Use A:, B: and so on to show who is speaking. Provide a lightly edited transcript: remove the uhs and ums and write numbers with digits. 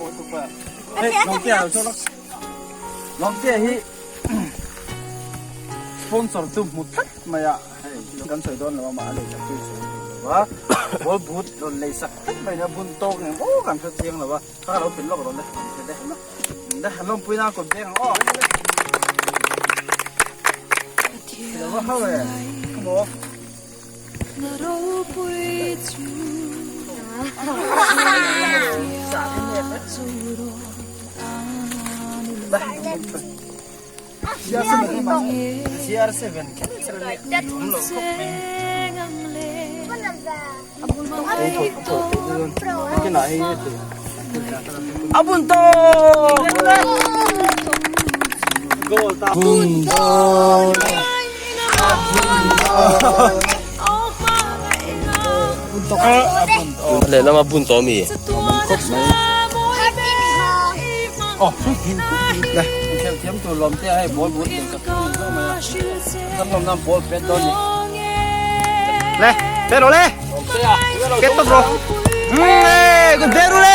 A: Hei, Lawmtea lo chhuak lawk. Lawmtea hi sponsor tu hmu tlat mai a, hei kan sawi dawn lo a mah a lei sak chu i sawi duh lo a, ball boot rawn lei sak tlat mai nia bun tawk eng maw kan hre chiang lo a, kha lo pin lawk rawn le, le lawmpui nan kut beng ang aw. Lo va hau e, come on.
B: Lehlam a bun tawh ami?
A: Le, pe rawh le. Pet tawp rawh. Umm, kut be ru le.